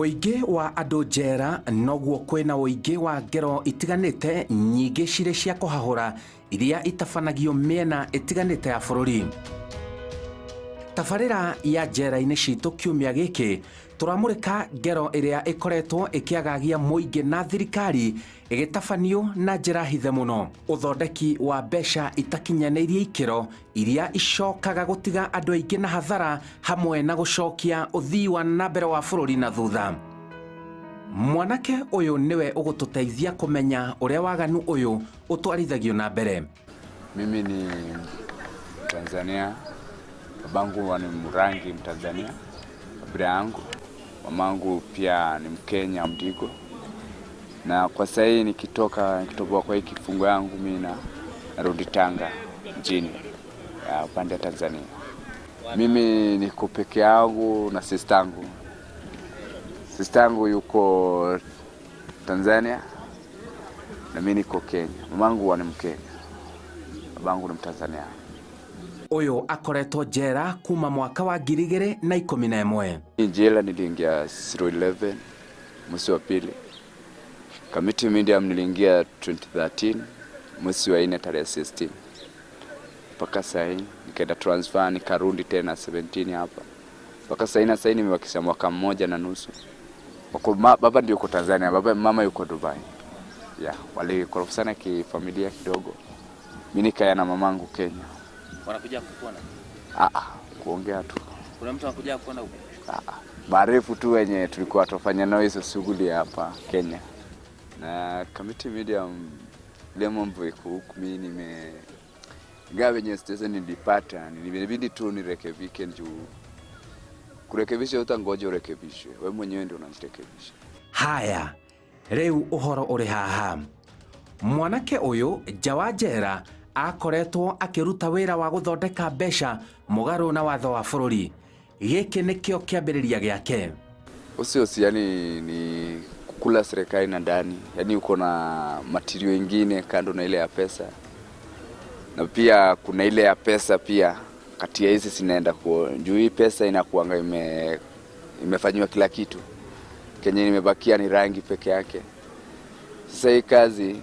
Ũingĩ wa andũ njera noguo kwĩna ũingĩ wa ngero itiganĩte, nyingĩ cirĩ cia kũhahũra iria itabanagio mĩena ĩtiganĩte ya bũrũri. Tabarĩra ya njera-inĩ citũ kiumia gĩkĩ tũramũrĩka ngero ĩrĩa ĩkoretwo ĩkĩagagia mũingĩ na thirikari ĩgĩtabanio na njĩra hithe mũno, ũthondeki wa mbeca itakinyanĩirie ikĩro iria icokaga gũtiga andũ aingĩ na hathara hamwe na gũcokia ũthii wa na mbere wa bũrũri na thutha. Mwanake ũyũ nĩwe ũgũtũteithia kũmenya ũrĩa waganu ũyũ ũtwarithagio na mbere. Mimi ni Tanzania, babangu ni Mrangi Mtanzania, kabila yangu, mamangu pia ni Mkenya Mdigo. Na kwa sasa hii nikitoka nikitoboa kwa hii kifungo yangu mimi na narudi Tanga mjini ya upande wa Tanzania. Mimi niko peke yangu na sistangu. Sistangu yuko Tanzania na mimi niko Kenya. Mamangu ni Mkenya, babangu ni Mtanzania. Ũyũ akoretwo njera kuma mwaka wa 2011. Jela niliingia 011 mwezi wa pili. Kamiti Medium niliingia 2013 mwezi wa 4 tarehe 16. Mpaka sasa hii nikaenda transfer, nikarudi tena 17 hapa. Mpaka sasa na sasa nimebakisha mwaka mmoja na nusu. Wako baba ndio yuko Tanzania, baba mama yuko Dubai. Yeah, walikorofisana kifamilia kidogo. Mimi nikae na mamangu Kenya. Wanakuja kukuona? Ah ah, kuongea tu. Kuna mtu anakuja kukuona huko? Ah, ah. Marefu tu wenye tulikuwa tufanya nao hizo shughuli hapa Kenya. Na Kamiti Medium ile mambo iko huku, mimi nime ingawa venye station nilipata, nilibidi tu nirekebike juu kurekebisha utangoja urekebishwe. Wewe mwenyewe ndio unajirekebisha. Haya, rĩu ũhoro ũrĩ haha. Mwanake ũyũ nja wa njera akoretwo akĩruta wĩra wa gũthondeka mbeca mũgarũ na watho wa bũrũri. Gĩkĩ nĩkĩo kĩambĩrĩria gĩake. Usi usi yani ni kukula serikali na ndani, yani uko na material ingine kando na ile ya pesa, na pia kuna ile ya pesa pia kati ya hizi zinaenda kwa juu. Hii pesa inakuanga imefanyiwa kila kitu, kenye imebakia ni rangi peke yake. Sasa hii kazi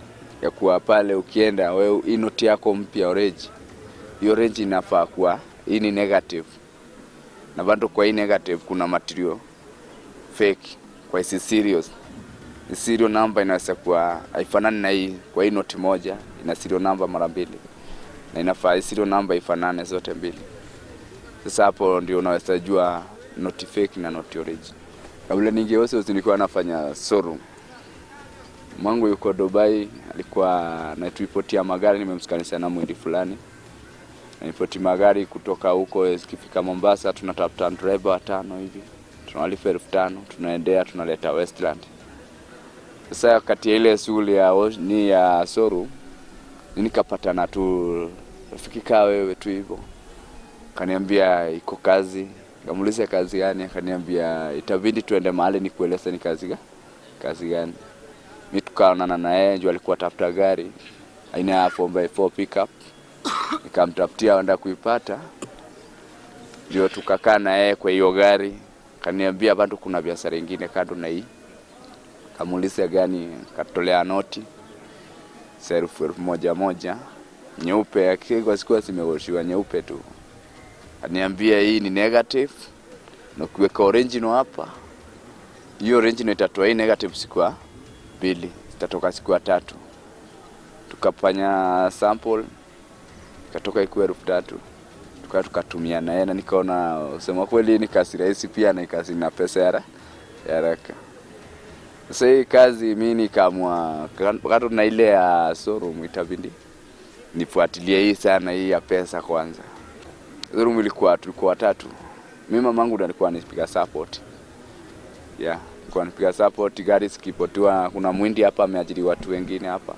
ya kuwa pale, ukienda wewe hii noti yako mpya orange, hiyo orange inafaa kuwa hii ni negative, na bado kwa hii negative kuna material fake kwa hizi serials. Ni serial number inaweza kuwa haifanani na hii. Kwa hii noti moja ina serial number mara mbili, na inafaa hii serial number ifanane zote mbili. Sasa hapo ndio unaweza jua noti fake na noti original. Kabla niingie West nilikuwa nafanya showroom. Mwangu yuko Dubai, alikuwa anatuipotia magari, nimemsikanisha na mwindi fulani. Anipoti magari kutoka huko, zikifika Mombasa tunatafuta driver watano hivi, tunawalipa 5,000, tunaendea tunaleta Westland. Sasa kati ya ile shughuli ya ni ya showroom, nikapatana tu rafiki kaa wewe tu hivyo. Kaniambia iko kazi, nikamuuliza kazi gani, akaniambia itabidi tuende mahali nikueleze ni kazi gani. Mimi tukaonana na yeye, juu alikuwa tafuta gari aina ya 4x4 pickup. Nikamtafutia enda kuipata, ndio tukakaa na yeye kwa hiyo gari. Kaniambia bado kuna biashara nyingine kando na hii. Kamuuliza gani, katolea noti elfu elfu moja moja nyeupe, akigwa sikuwa zimewashiwa nyeupe tu. Kaniambia hii ni negative na ukiweka original hapa, hiyo original itatoa hii negative siku ya pili, zitatoka siku ya tatu. Tukafanya sample ikatoka ikuwa 3,000. Tukatumia na yeye, na nikaona usema kweli ni kazi rahisi pia na kazi na pesa ya haraka. Sasa hii kazi mimi nikaamua kando na ile ya showroom itabidi nifuatilie hii sana, hii ya pesa kwanza. Showroom ilikuwa tulikuwa watatu. Mimi mamangu ndo alikuwa anipiga support. Yeah, alikuwa anipiga support gari zikipotiwa, kuna mwindi hapa ameajiri watu wengine hapa.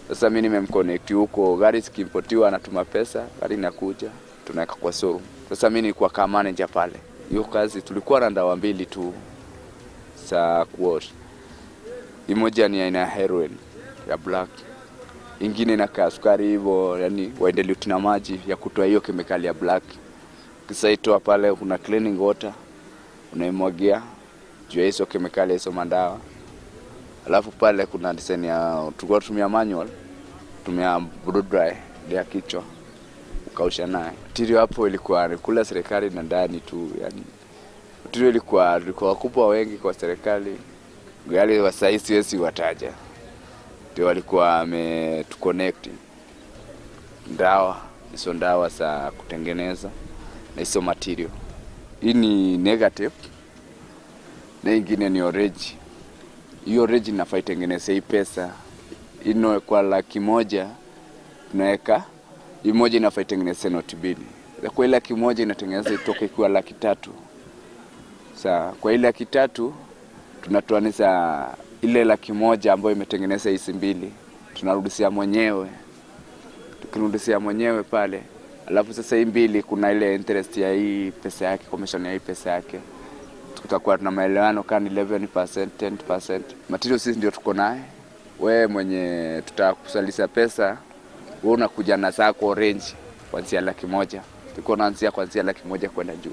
Sasa mimi nimemconnect huko, gari zikipotiwa anatuma pesa, gari inakuja, tunaweka kwa showroom. Sasa mimi nilikuwa kama manager pale. Hiyo kazi tulikuwa na ndawa mbili tu za kuwash. Moja ni aina ya heroin ya black, ingine inakaa sukari hivyo, yani waendelee na maji ya kutoa hiyo kemikali ya black. Kisaitoa pale kuna cleaning water unaimwagia. Juu ya hizo kemikali, hizo madawa. Alafu pale kuna design ya tulikuwa tumia manual, tumia blow dry ya kichwa ukausha naye. Material hapo ilikuwa ni kula serikali na ndani tu, yani material ilikuwa wakubwa wengi kwa serikali, gari wa sahii siwezi wataja, ndio walikuwa wametuconnect ndawa hizo, ndawa za kutengeneza na hizo material. Hii ni negative na ingine ni orange. Hiyo orange inafaa itengeneze hii pesa ino kwa 100,000 tunaweka hii moja inafaa itengeneze noti mbili. Kwa ile 100,000 inatengeneza itoke ikiwa 300,000. Sawa, kwa ile 300,000 tunatoanisha ile 100,000 ambayo imetengeneza hizi mbili, tunarudishia mwenyewe. Tukirudishia mwenyewe pale, alafu sasa hii mbili kuna ile interest ya hii pesa yake, commission ya hii pesa yake. Tutakuwa tuna maelewano kama 11%, 10%. Material sisi ndio tuko naye. Wewe mwenye tutakusalisha pesa, wewe unakuja na zako orange kuanzia 100,000. Tulikuwa tunaanzia kuanzia 100,000 kwenda juu.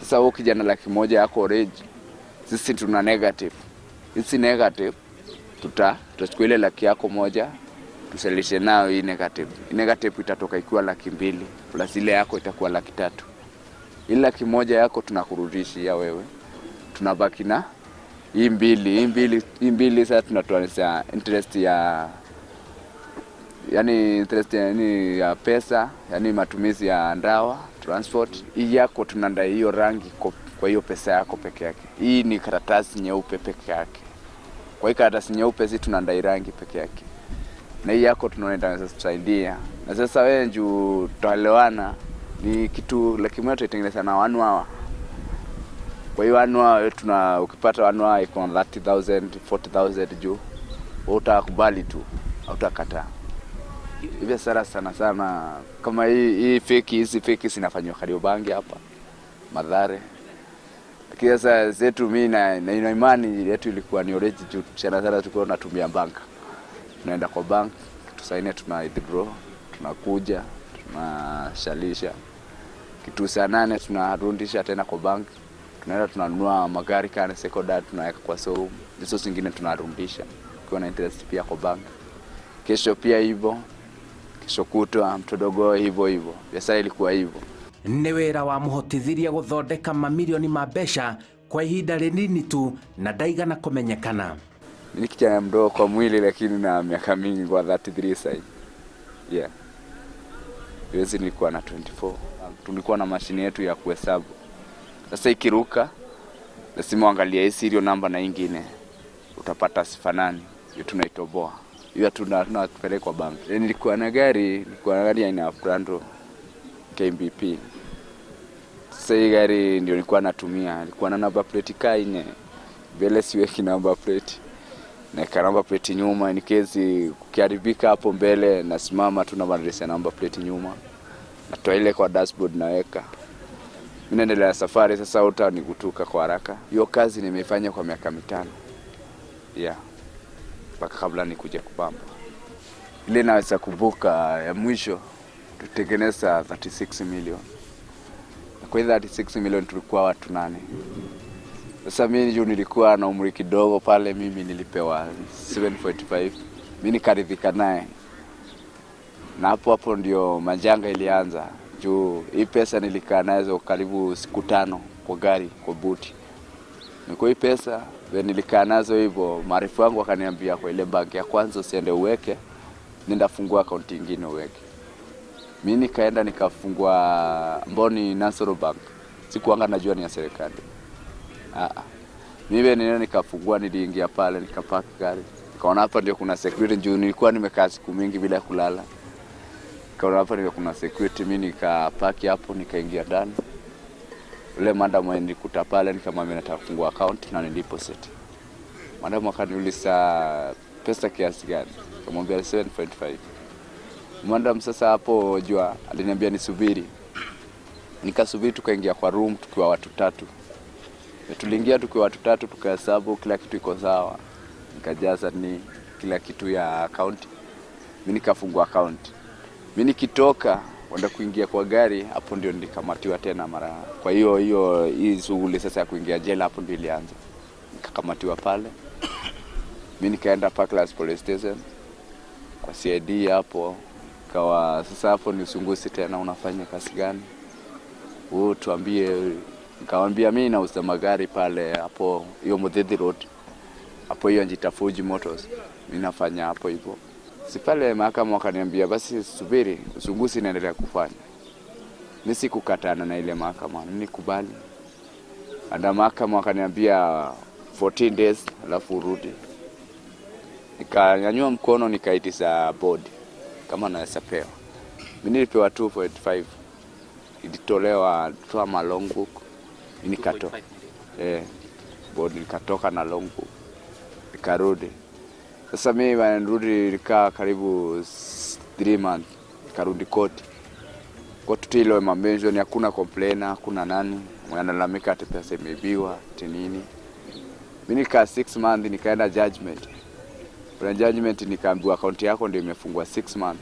Sasa wewe ukija na 100,000 yako orange, sisi tuna negative. Sisi negative tutachukua ile 100,000 yako moja tusalishe nayo hii negative. Hii negative itatoka ikiwa 200,000 plus ile yako itakuwa 300,000. Ile 100,000 yako tunakurudishia wewe. Tunabaki na hii mbili, hii mbili, hii mbili sasa tunatoanisha interest ya, yani interest ya, yani ya pesa, yani matumizi ya ndawa, transport. Hii yako tunandai hiyo rangi kwa hiyo pesa yako peke yake. Hii ni karatasi nyeupe peke yake. Kwa hii karatasi nyeupe sisi tunandai rangi peke yake. Na hii yako tunaona itaweza kusaidia. Na sasa wewe juu tutaelewana, ni kitu 100,000 tutaitengeneza na 1 hour. Kwa hiyo 1 hour tuna, ukipata 1 hour iko na 30,000, 40,000 juu, wewe utakubali tu, hautakataa. Hivi biashara sana sana kama hii fake, hizi fake zinafanywa Kariobangi hapa Mathare. Lakini sasa zetu mimi na ina imani yetu ilikuwa ni orange juu sana sana tulikuwa tunatumia bank. Tunaenda kwa bank, tusaini, tuna withdraw, tunakuja, tunashalisha. Kitu saa 8 tunarudisha tena kwa bank. Tunaenda tunanunua magari kana secondary tunaweka kwa showroom. Hizo zingine tunarudisha. Kwa na interest pia kwa bank. Kesho pia hivyo. Kesho kutwa mtodogo hivyo hivyo. Biashara ilikuwa hivyo. Nĩ wĩra wamũhotithirie gũthondeka mamirioni ma mbeca kwa ihinda rĩnini tu na ndaigana kũmenyekana. Ni kijana mdogo kwa mwili lakini na miaka mingi kwa 33 sasa. Yeah. Yote nilikuwa na 24. Tulikuwa na mashine yetu ya kuhesabu. Sasa ikiruka lazima uangalie hii serial number na nyingine. Utapata sifanani. Hiyo tunaitoboa. Hiyo tunapeleka kwa bank. Nilikuwa na gari aina ya Prado KMBP. Sasa hii gari ndio nilikuwa natumia. Nilikuwa na number plate kaa nne. Mbele siweki number plate. Naeka number plate nyuma in case kukiharibika hapo mbele nasimama tu nabadilisha number plate nyuma. Natoa ile kwa dashboard naweka. Mimi naendelea safari sasa, hutanigutuka kwa haraka. Hiyo kazi nimeifanya kwa miaka 5. Yeah. Mpaka kabla nikuje kupamba. Ile naweza kumbuka ya mwisho tutengeneza 36 million. Na kwa 36 million tulikuwa watu 8. Sasa mimi juu nilikuwa na umri kidogo pale, mimi nilipewa 7.5. Mimi nikaridhika naye. Na hapo hapo ndio majanga ilianza. Juu hii pesa nilikaa nazo karibu siku 5 kwa gari, kwa buti. Ni kwa hii pesa then nilikaa nazo hivyo, maarifu wangu wakaniambia kwa ile bank ya kwanza usiende uweke, nenda fungua account nyingine uweke. Mimi nikaenda nikafungua Mboni National Bank. Sikuanga najua ni ya serikali. Mimi nenda nikafungua, niliingia pale nikapaki gari. Nikaona hapa ndio kuna security juu nilikuwa nimekaa siku mingi bila kulala. Nikaona hapa ndio kuna security, mimi nikapaki hapo nikaingia ndani. Yule madam mwenye nilikuta pale nikamwambia nataka kufungua account na ni deposit. Madam akaniuliza pesa kiasi gani? Nikamwambia 7.5. Madam sasa hapo jua aliniambia nisubiri. Nikasubiri tukaingia kwa room tukiwa watu 3. Tuliingia tukiwa watu 3 tukahesabu kila kitu iko sawa. Nikajaza ni kila kitu ya account. Mimi nikafungua account. Mimi nikitoka kwenda kuingia kwa gari, hapo ndio nilikamatiwa tena mara. Kwa hiyo hii shughuli sasa ya kuingia jela hapo ndio ilianza. Nikakamatiwa pale, mi nikaenda Parklands Police Station kwa CID hapo. Kawa sasa hapo ni uchunguzi tena, unafanya kazi gani wewe, tuambie. Nikamwambia mimi nauza magari pale hapo hiyo Muthithi Road hapo hiyo Njita Fuji Motors, mimi nafanya hapo hivyo. Si pale mahakama wakaniambia basi subiri, uchunguzi inaendelea kufanya. Mimi sikukatana na ile mahakama, nilikubali. Anda mahakama wakaniambia 14 days alafu urudi. Nikanyanyua mkono nikaitisha board kama naweza pewa. Mimi nilipewa 2.5, ilitolewa toa ma long book, mimi nikatoka 2.5 million. eh, board nikatoka na long book nikarudi. Sasa mimi bana nirudi, nilikaa karibu 3 months, nikarudi koti koti tu ile mention, hakuna complainer, hakuna nani wanalalamika ati pesa imeibiwa ati nini. Mimi nikaa 6 months, nikaenda judgment. Kuna judgment nikaambiwa akaunti yako ndio imefungwa 6 months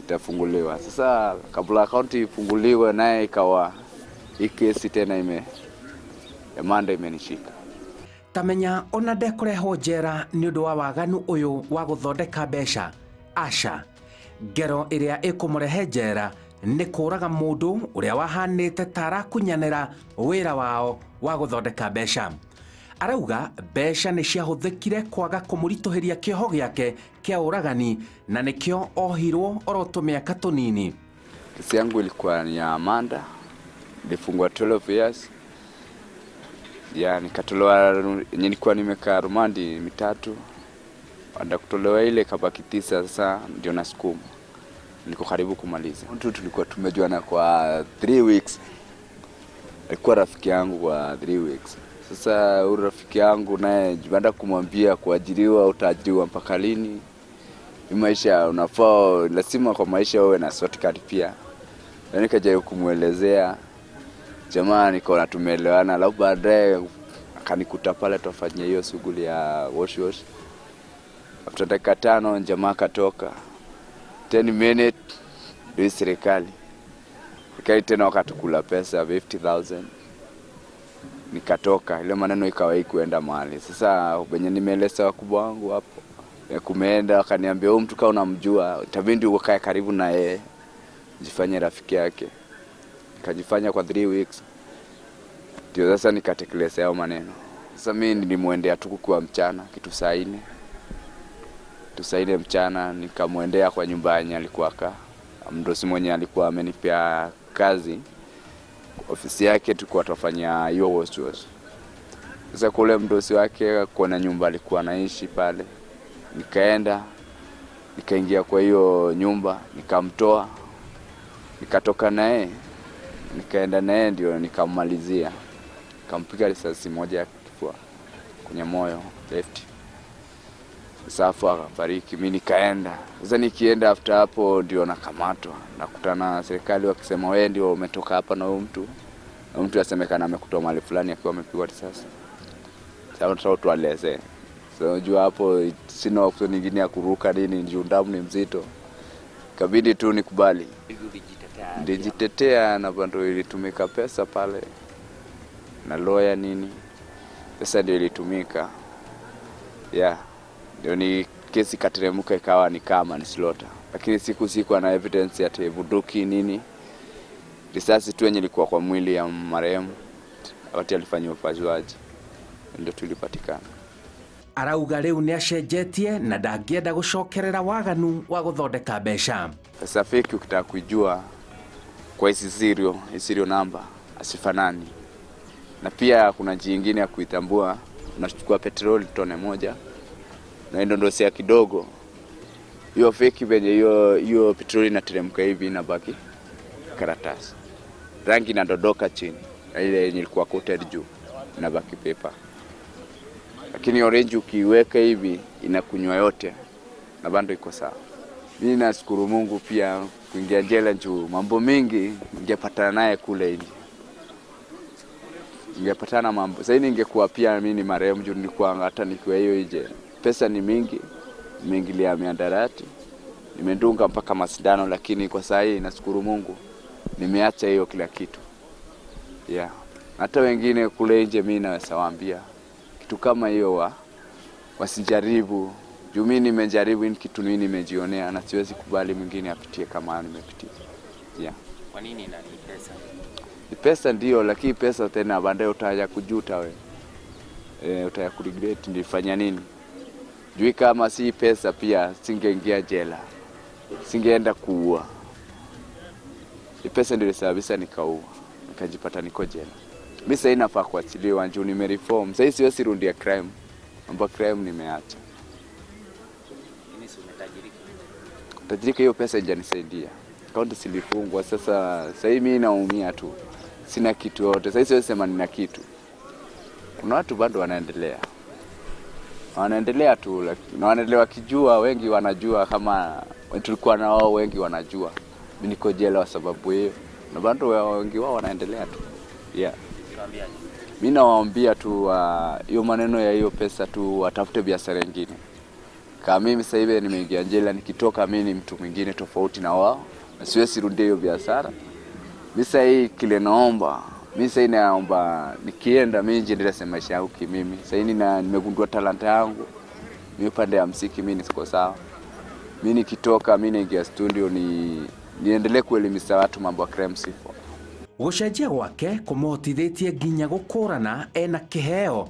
itafunguliwa. Sasa kabla akaunti ifunguliwe, naye ikawa hii kesi tena ime ya murder imenishika. Tamenya ona ndekũrehwo njera nĩ ũndũ wa waganu ũyũ wa gũthondeka mbeca, aca. Ngero ĩrĩa ĩkũmũrehe njera nĩ kũraga mũndũ ũrĩa wahanĩte ta arakunyanĩra wĩra wao wa gũthondeka mbeca. Arauga mbeca nĩ ciahũthĩkire kwaga kũmũritũhĩria kĩoho gĩake kĩa ũragani na nĩkĩo ohirwo oro tũmĩaka tũnini. Kesi yangu ilikuwa ni ya murder, nilifungwa 12 years. Ya nikatolewa, nilikuwa nimekaa rumandi mitatu, baada kutolewa ile kabaki 9, sasa ndio nasukuma, niko karibu kumaliza. Mtu tulikuwa tumejuana kwa 3 weeks, alikuwa rafiki yangu kwa 3 weeks. Sasa huyu rafiki yangu naye baada kumwambia kuajiriwa, utaajiriwa mpaka lini? Hii maisha unafaa, lazima kwa maisha uwe na shortcut pia. Na nikajaribu kumuelezea jamaa, nikaona tumeelewana, alafu baadaye akanikuta pale tufanyia hiyo shughuli ya wash wash. After dakika 5 jamaa akatoka, 10 minutes ndio serikali serikali tena wakatukula pesa 50,000 nikatoka. Ile maneno ikawahi kuenda mahali. Sasa venye nimeeleza wakubwa wangu hapo kumeenda, wakaniambia huyu mtu kama unamjua itabidi ukae karibu na yeye, jifanye rafiki yake. Nikajifanya kwa 3 weeks, ndio sasa nikatekeleza hayo maneno. Sasa mimi nilimwendea tu kukiwa mchana kitu saa 4, kitu saa 4 mchana, nikamwendea kwa nyumba yenye alikuwa akaa mdosi mwenye alikuwa amenipea kazi, ofisi yake tulikuwa tufanya hiyo wash wash. Sasa kule mdosi wake kuna nyumba alikuwa anaishi pale, nikaenda nikaingia kwa hiyo nyumba nikamtoa, nikatoka naye nikaenda naye ndio nikamalizia, nikampiga risasi moja ya kifua kwenye moyo left. Sasa hapo akafariki, mimi nikaenda. Sasa nikienda after hapo ndio nakamatwa, nakutana na serikali wakisema wewe ndio umetoka hapa na huyu mtu, na mtu asemekana amekutoa mahali fulani akiwa amepigwa risasi. Sasa tunataka tueleze. So unajua hapo sina option nyingine ya kuruka nini, juu damu ni mzito. Kabidi tu nikubali. Nilijitetea na bado ilitumika pesa pale na lawyer nini, pesa ndio ilitumika. Yeah, ndio ni kesi kateremka ikawa ni kama ni slaughter, lakini siku na evidence ya bunduki nini, risasi tu yenye ilikuwa kwa mwili ya marehemu wakati alifanywa upasuaji ndio tulipatikana. Arauga riu nĩ acenjetie na ndangĩenda gũcokerera waganu wa gũthondeka mbeca. Pesa fake ukitaka kuijua kwa hizi serial, hizi serial number asifanani. Na pia kuna njia nyingine ya kuitambua, unachukua petroli tone moja na indondosea kidogo, hiyo fake venye hiyo petroli inateremka hivi inabaki karatasi, rangi inadondoka chini, na ile yenye ilikuwa coated juu inabaki paper. Lakini orange ukiiweka hivi inakunywa yote na bado iko sawa. Mimi nashukuru Mungu pia kuingia jela juu mambo mingi ningepatana naye kule nje. Ningepatana mambo. Sasa ningekuwa pia mimi ni marehemu juu nilikuwa hata nikiwa hiyo nje. Pesa ni mingi, nimeingilia mihadarati, nimedunga mpaka masindano, lakini kwa saa hii nashukuru Mungu nimeacha hiyo kila kitu. Yeah. Hata wengine kule nje mimi naweza waambia Kitu kama hiyo wasijaribu. Juu mimi nimejaribu hii kitu, mimi nimejionea na siwezi kubali mwingine apitie kama nimepitia. Yeah. Kwa nini na ni pesa? Ni pesa ndio, lakini pesa tena baadaye utaja kujuta we. Utaja kuregret nilifanya nini. Juu kama si pesa pia singeingia jela. Singeenda kuua. Ni pesa ndio ilisababisha nikaua. Nikajipata niko jela. Mimi sasa nafaa kuachiliwa juu nimereform. Sasa siwezi rudia crime. Mambo crime nimeacha. Nini si umetajirika? Tajirika hiyo pesa haijanisaidia. Akaunti zilifungwa sasa, sasa mimi naumia tu. Sina kitu yote. Sasa siwezi sema nina kitu. Kuna watu bado wanaendelea. Wanaendelea tu, na wanaendelea wakijua, wengi wanajua kama tulikuwa na wao, wengi wanajua. Mimi niko jela kwa sababu hiyo. Na bado wengi wao wanaendelea tu. Yeah. Mimi nawaambia tu hiyo maneno ya hiyo pesa tu watafute biashara nyingine. Kama mimi sasa hivi nimeingia jela, nikitoka mimi ni mtu mwingine tofauti na wao. Na siwezi rudia hiyo biashara. Mimi sasa hii kile naomba, mimi sasa naomba nikienda mimi niendelee maisha yangu kimimi. Sasa hivi nimegundua talanta yangu. Mimi upande wa muziki mimi niko sawa. Mimi nikitoka mimi naingia studio niendelee kuelimisha watu mambo ya crime sifo. Gũcenjia gwake kũmũhotithĩtie nginya gũkũrana ena kĩheo.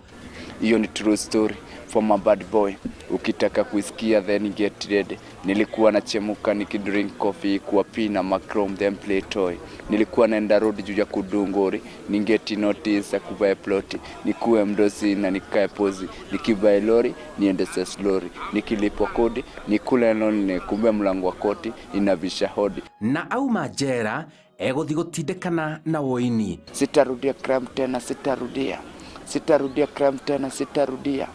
Hiyo ni true story for my bad boy. Ukitaka kuisikia then get ready. Nilikuwa nachemuka nikidrink coffee kwa pina macrom then play toy. Nilikuwa naenda road juu ya kudungori, ningeti notice ya kubuy plot, nikuwe mdosi na nikae pozi, nikibuy lori niende slori, nikilipwa kodi nikule lonely, kumbe mlango wa koti inabisha hodi. Na auma jera egũthiĩ gũtindĩkana na woini. Sitarudia crime tena, sitarudia. Sitarudia crime tena, sitarudia.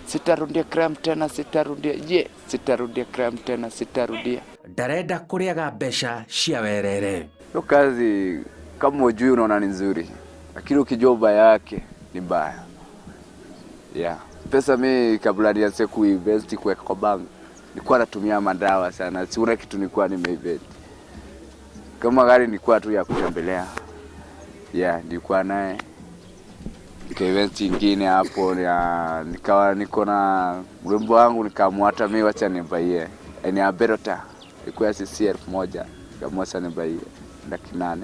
Sitarudia crime tena, sitarudia. Je, sitarudia crime tena, sitarudia. Ndarenda kũrĩaga mbeca cia werere. Hiyo kazi kama hujui unaona ni nzuri, lakini ukijua ubaya yake ni mbaya. Yeah. Pesa mimi kabla nianze kuinvest kuweka kwa bank, nilikuwa natumia madawa sana. Sina kitu nilikuwa nimeinvest. Kama gari nilikuwa tu ya kutembelea. Yeah, nilikuwa naye. Nikainvest nyingine hapo ya, nikawa niko na mrembo wangu nikamwata mimi wacha nibaie. Ni ya Berota. Ilikuwa CC 1000. Nikamwacha nibaie 800,000.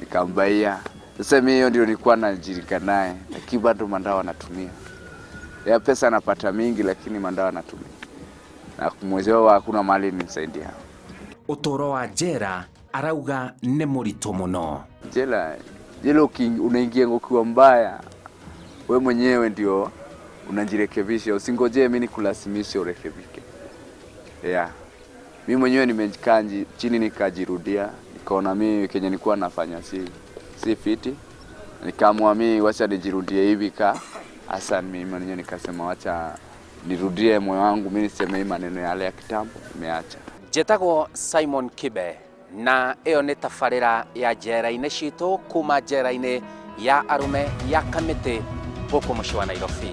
Nikambaia. Sasa mimi hiyo ndio nilikuwa najirika naye, lakini bado madawa natumia. Ya pesa napata mingi lakini madawa natumia. Na kumwezea hakuna mali nisaidia. Utoro wa jera arauga nĩ mũritũ mũno. Jela, jela unaingia ukiwa mbaya, we mwenyewe ndio unajirekebisha. Usingojee mimi nikulazimishe urekebike. Yeah. Mimi mwenyewe nimekaa chini nikajirudia, nikaona mimi kenye nilikuwa nafanya si fiti. Nikaamua mimi wacha nijirudie hivi ka hasa mimi mwenyewe nikasema wacha nirudie moyo wangu, mimi niseme hii maneno yale ya kitambo nimeacha. Njetagwo Simon Kibe na ĩyo nĩ tabarĩra ya njera-inĩ citũ kuma njera-inĩ ya arũme ya Kamĩtĩ gũkũ mũciĩ wa Nairobi.